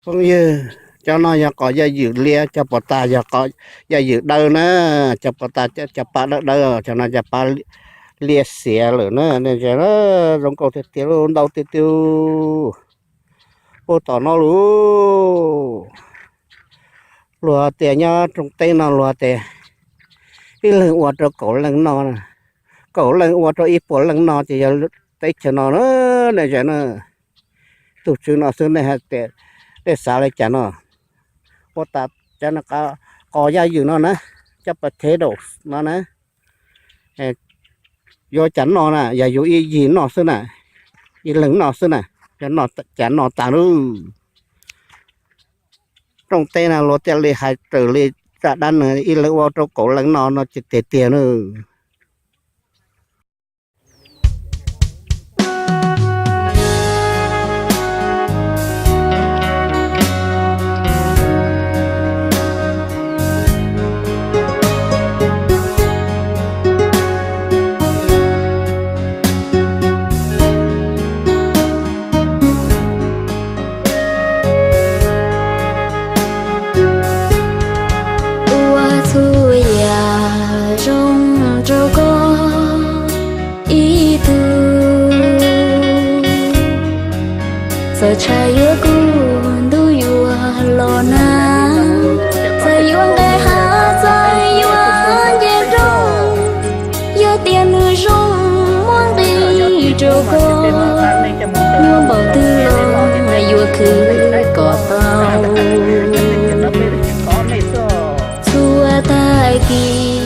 Phooj ywg, cov no yog qos yaj ywm liab, cov pos tas yog qos yaj ywm dawb na, cov pos tas cov pa dawb dawb, cov no cov pa liab xiav lawm na, nej ntsia, zoo nkauj tiag tiag lauj, ntau tiag tiag. Puag tom no lauj, luag tias nyob rooj teb no luag tias ib leeg ua rau kaum leej noj, kaum leej ua rau ib puas leej noj ces yog teb chaws no na, nej ntsia na. Tus tswv no xwb nej hais tias, nej xav li cas no? Ua tas cov qos yaj ywm no na, cov potato no na, yuav cas noj na, yog yus ib yig noj xwb na, ib leeg noj xwb na, yog noj cas noj tas lauj. Rooj teb no luag thiaj li hais raws li zaj dab neeg ib leeg ua rau kaum leej noj no ces tiag tiag na. Ua txhua yam zoo rau koj ib tug. Txawm tshav yuav kub ntuj yuav los nag, txawm yuav nqes hav txawm yuav nce nroog, yog tias nws zoo muaj nqis rau koj, nyuaj npaum twg los yuav khwv kom tau. Txhua tag kis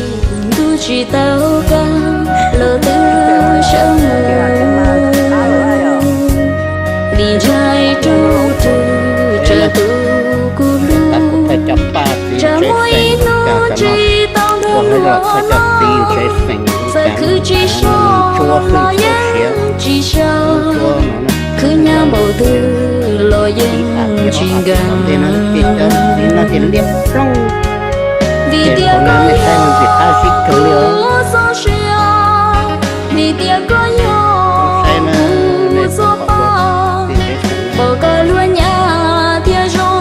ntuj tsis tau kab los twb sawv mus, vim ntshai ruj rwg tsawg tus kuv hlub. Tsam muaj ib hnub tsis tau nrog luag los, txawm khwv tsis so los yeej tsis sau, khwv hnyav npaum twg los yeej tsis nkees. Vim tias koj yog kuv txoj sia, vim tias koj yog kuv txoj paj, pom koj luag nyav thiaj zoo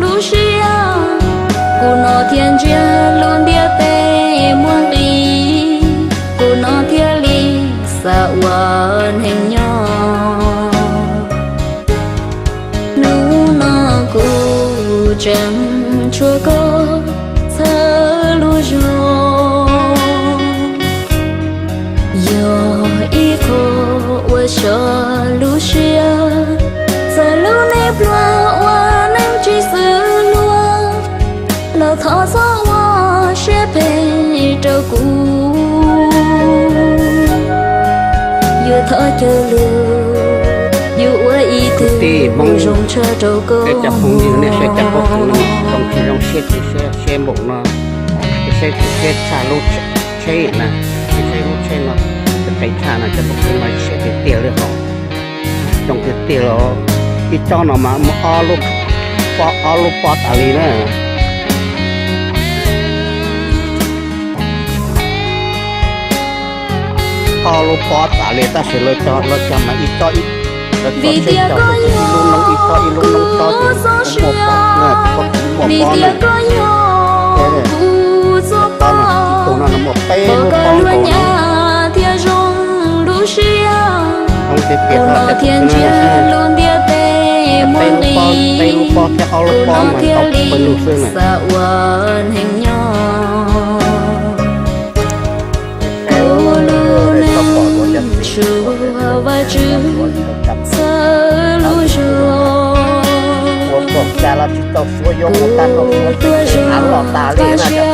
lub siab. Kuv hnov thiaj ntsia lub ntiaj teb muaj nqis, kuv hnov thiaj li xav ua neeg nyob. Hnub no kuv tseem tshuav koj txhawb lub zog, yog ib qho uas sov lub siab. Txawm lub neej pluag ua neej tsis xws luag, los thov txhob ua siab phem rau kuv. Yuav thov caw lug, yuav ua ib tug zoo tshaj rau koj. Cov phooj ywg, nej saib cov phooj ywg no zoo tsis zoo, siab tsis siab, siab npaum no, siab tsis siab tshaj lub tsheb na, siab lub tsheb no, qis tshaj no, cov phooj ywg mas siab tiag tiag li hos. Zoo tiag tiag los, ib tsob no mas muaj ob lub, pob, ob lub pob tas li na. Ob lub pob tas li tab sis lawv cog, lawv cog mas ib tsob ib, lawv txhos tsheb cog ib lub noob ib pob ib lub noob tsob ces kuv muaj pob na, kuv muaj pob na. Ib tug no muaj peb lub pob nkaus na. Zoo tiag tiag, peb lub pob, peb lub pob thiab ob lub pob mas tau pawg lug xwb na. Kuv lub neej suav Vajtswv txhawb lub zog, kuv tuaj zov txoj sia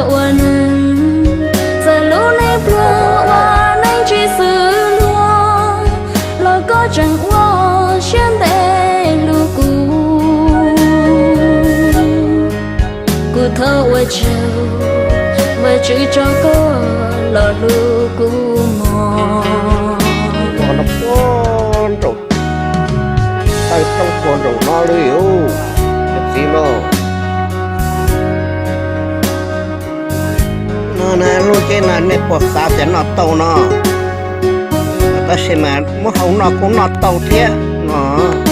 ua neeg. Txawm lub neej pluag ua neej tsis xws luag, los koj tseem ua siab ntev hlub kuv. Kuv thov ua tsaug Vajtswv tso koj los hlub kuv mog. Taw roob puag nraum no li, cov txiv lauj. No na, lub tsheb no nej puas xav tias noj tau no? Tab sis mas muab hau noj kuj noj tau thiab no,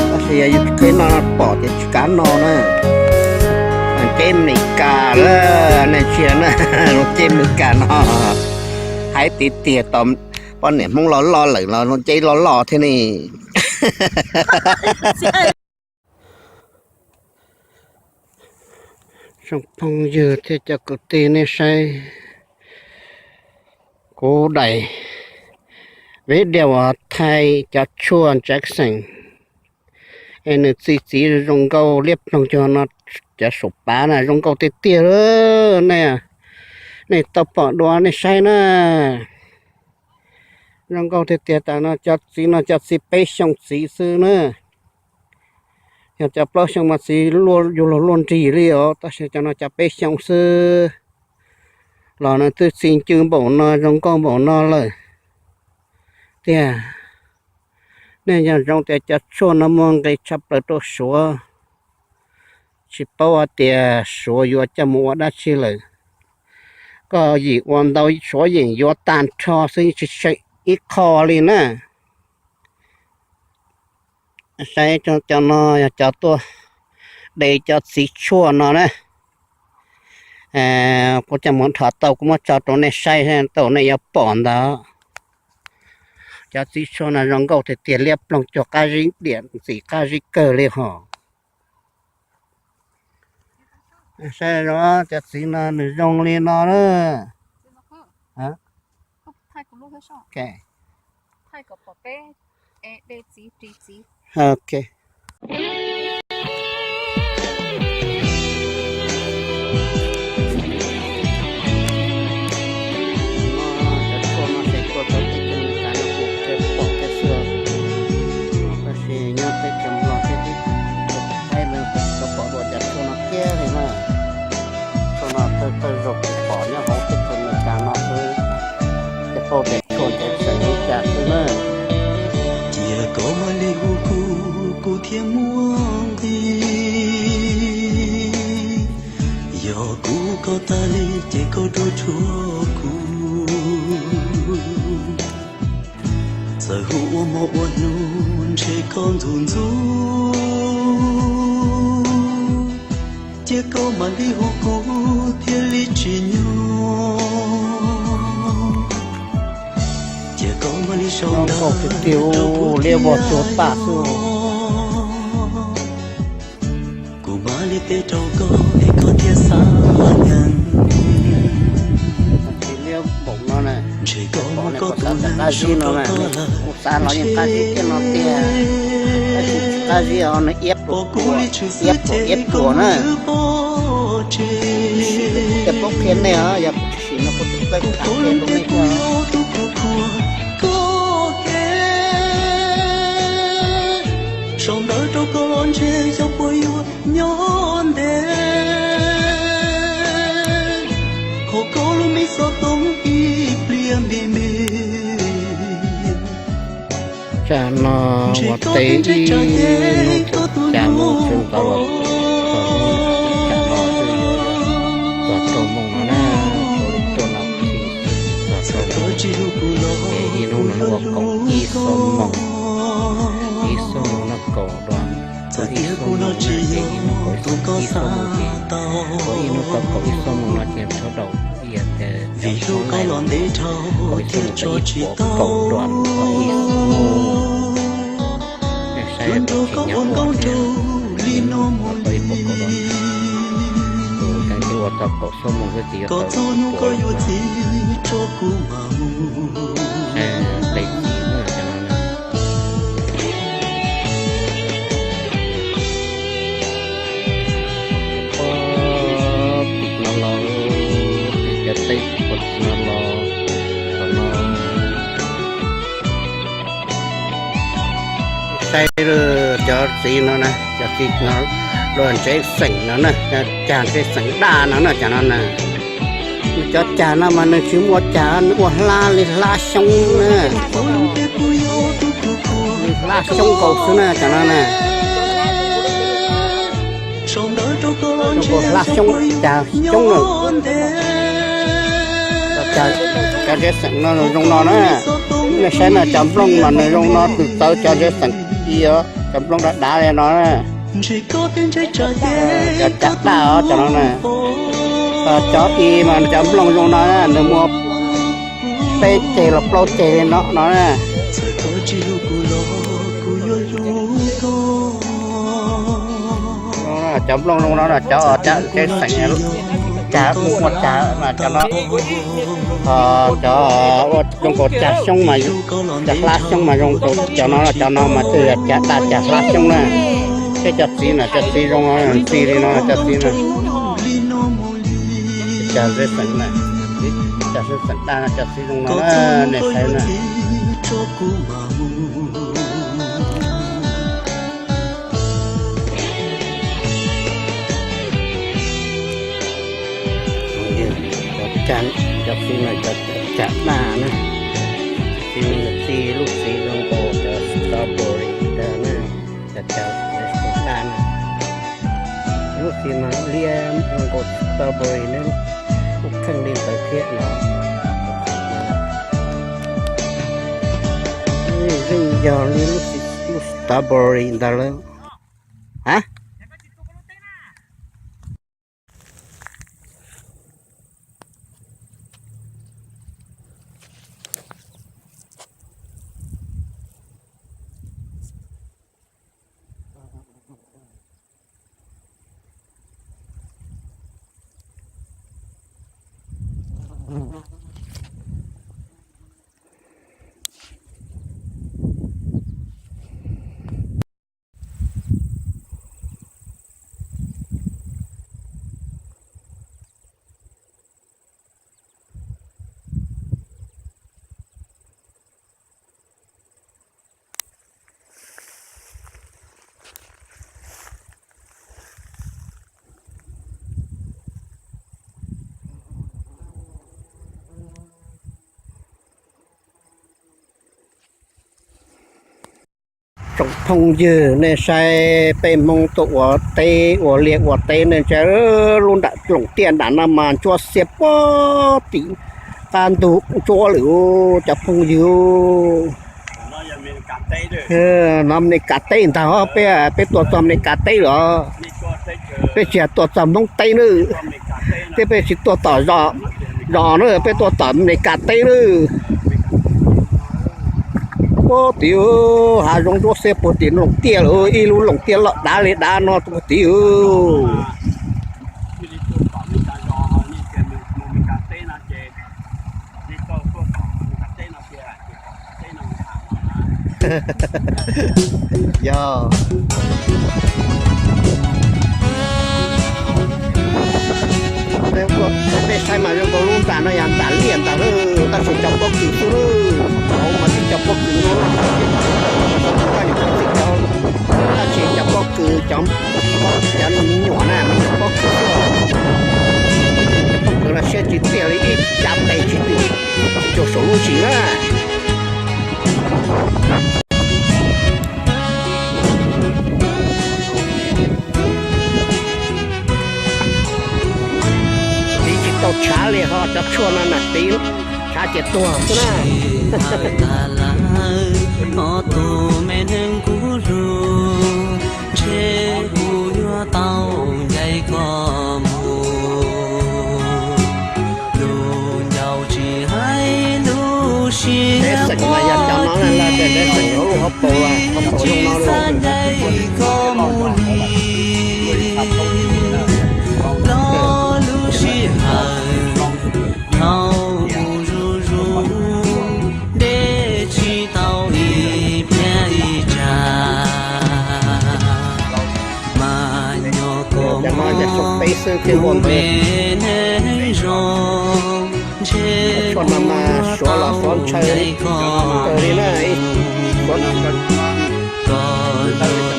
tab sis yog yus tsis noj pom ces tsis Av no na, lub cev Amelikas lawm, nej ntsia na, lub cev Amelikas no, haib tiag tiag, tos poj niam Hmoob loj loj lawm los lub cev loj loj thiab ne. Tsoom phooj ywg thiab cov kwv tij nej saib, kuv daim video uas thaij cov tshuaj ntsev xeem es nws txi txiv zoo nkauj liab ploog cuag no, cov saum pav na zoo nkauj tiag tiag. Nej, nej tau pom dua nej saib na. Zoo nkauj tiag tiag. Tam no cov txiv no cov txiv peb xyoo txiv xwb na. Yog cov plaub xyoo mas txiv yuav luag luaj nrig li os, tab sis cov no cov peb xyoo xwb los nws twb txi ncw npaum no, zoo nkauj npaum no lawm tiag. Nej nco ntsoov tias cov tshuaj no muaj nqis tshaj plaws rau Suav. Tsis paub hais tias Suav yuav coj mus ua dab tsi lawm. Koj yeem ua ntau Suav yeem yuav tag nrho xwb, tsis tsheej ib qho li na. Saib cov no yog cov tuaj de cov txiv tshuaj no na. Kuv coj mus nrho tau kuv muab tso rau nej saib tau nej yuav pom ntawd. Cov txiv tshuaj no zoo nkauj tiag tiag, liab ploog cuag qab zib, diam ntxim qab zib kawg li hos. Saib cov txiv no nws zoo li no na. Cov tshuaj no ces tuaj txog teb chaws Amelikas no kuj pom kiag xwb, tab sis nyob teb chaws Nplog thiab teb chaws Thaib no kuj tsis tau pom dua cov tshuaj no kiag li na. Tshuaj no thawj thawj zaug kuv pom nyob hauv teb chaws Amelikas no xwb, ces paub tias tshuaj ntsev xeem li cas xwb na. Cia koj mam li hu kuv, kuv thiaj muaj nqis. Yog kuv koj tas li ces koj dua tshuaj kuv. Txawm hu ua hmo ua nub ntshe koj ntxub ntxub, cia koj mam li hu kuv thiaj li tsim nyog. Cia koj mam li sau ntawv rau kuv, liab vog tuag tas xwb. Kuv mam li teb rau koj es koj thiaj xav nyeem. Ntshe koj muaj koj tus neeg zoo rau koj lawm, kuv xav los yeej qab zib thiab no tiag, tab sis tsis qab zib os, nws iab pluas pluas, iab pluas iab pluas na. Kuv tsis paub qhia nej os, yog kuv tsis sim no kuv tsis txawj tham qhia rau nej os. Sau ntawv rau koj los ntshe xyov puas yuav nyob ntev, qhov koj lub me xov tooj ib pliag me me. Tsam no ua teb ib hnub thaum cas mus tsis ntxov los txog hnub tsam no twb yuav txog rau moos no na, tuaj no txog rau moos, ces ib hnub no ua kaum ib xuab moos, ib xuab moos no kaum dua, ib xuab moos no ces ib hnub kaum ib xuab moos ces, ua ib hnub tau kaum ib xuab moos no ces sawv daws ib yam tias cov Hmoob laij no kaum ib xuab moos tau ib puas kaum dua ib xuab moos. Nej saib tsis nyob ua thiab, tau ib puas kaum dua, tus neeg twb ua tau kaum xuab moos xwb ces yuav tau ib puas. Saib tes txiv na, cov no na. Puag tim no los, cov teb puag tim no los, tom no. Saib cov txiv no na, cov txiv no, luag ntsev xeem no na, cag ntsev xeem daj no na, cov no na. Cov cag no mas nws tsis muaj cag, nws ua hlab li hlab xyoob na. Li hlab xyoob nkaus xwb na, cov no na. Ua hlab xyoob, cag xyoob na. Cov ntsev xeem no zoo no na. Nej saib no, cov nplooj mas nws zoo no, nws txawv cov ntsev xeem i, cov nplooj dav dav li no na. Cov cam daj os cov no na. Cov i mas cov nplooj zoo no na, nws muaj peb ceg los plaub ceg li no no na. Cov nplooj zoo no na, cov cam tsev xeem, cam muaj cam mas cov no. Cov ua zoo nkaus cam xyoob mas, cam hlab xyoob mas zoo nkaus cov no, cov no mas twb yog cam daj cam hlab xyoob na. Thiab cov txiv na, cov txiv zoo ntxi li no cov txiv na. Cam zeb xeem na, cam zeb xeem daj no cov txiv zoo no na, nej saib na. Cov txiv no cov cam daj na, txiv no txiv lub txiv zoo nkaus cov strawberry ntag na, cov cam daj na. Lub txiv mas liab zoo nkaus strawberry na, kuj kheej li ntawd thiab no. Yeej yog li lub strawberry ntawd lawm. Ha? Tsoom phooj ywg, nej saib peb Hmoob tuaj ua teb ua liaj ua teb nej saib, lub nram Loos Tiaj nram no mas ntsuab xiab puag tim qab ntug ntsuab lawm cov phooj ywg. No Meskas teb ntag, peb, peb tuaj txog Meskas teb lawm. Peb tsis yog tuaj txog Hmoob teb nawb, thiab peb tsis tuaj tom zos, zos na, peb tuaj tom Meskas teb nawb. Puag tim hav zoov ntsuab xiab puag tim Loos Tiaj lawm, ib lub Loos Tiaj loj dav li dav no puag tim. Yog. Peb saib mas zoo nkaus lub nram no yog nram liaj ntag lauj, tab sis cov pob kws xwb lauj, hauv mas tib cov pob kws no, tab sis cov pob kws, cov, cov me nyuam na mas cov pob kws xwb. Cov pob kws no siab tsis tiaj li, ib cav tes tsis twg, tsis cuag saum lub ntsis na. Tiv tsis tau tshav li ho, cov tshuaj no na tiv tshav ces tuag xwb na. Ob tug me neeg kuv hlub, ntshe kuv yuav tau ncaim koj mus. Lub ncauj tsis hais lub siab quaj tsis, vim xav ncaim koj mus li. Los lub sij hawm dhau mus zuj zus, dej tsis tau ib pliag ib tsam. Mas nyob koj mob kuv me neeg zoo, ntshe kuv yuav tau ncaim koj mus. Koj nco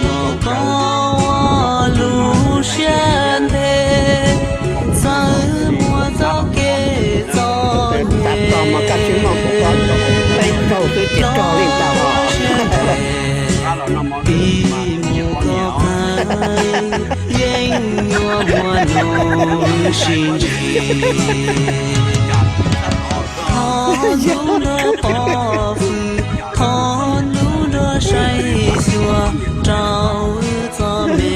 tau koj ua lub siab ntev, txawm muaj txoj kev txom nyem, los lub siab ntev, vim mus koj qab yeej yuav muaj nuj sib ntsib. Thov hlub nruab pob fwm, thov hlub nruab saib xyuas rau wb txoj me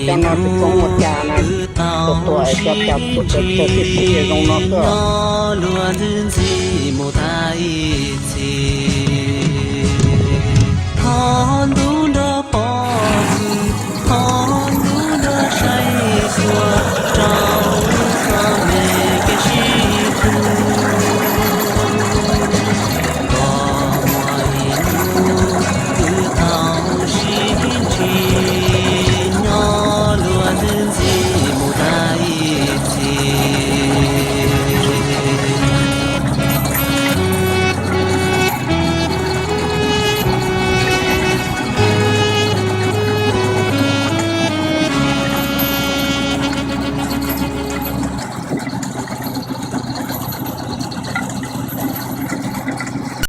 Cov no tsis tshua muaj cas na, tus tuam cov cas txhua txhua txhua txhua zoo no xwb. Luag ntxhi ntxhi mus tag ib txhis, thov ntuj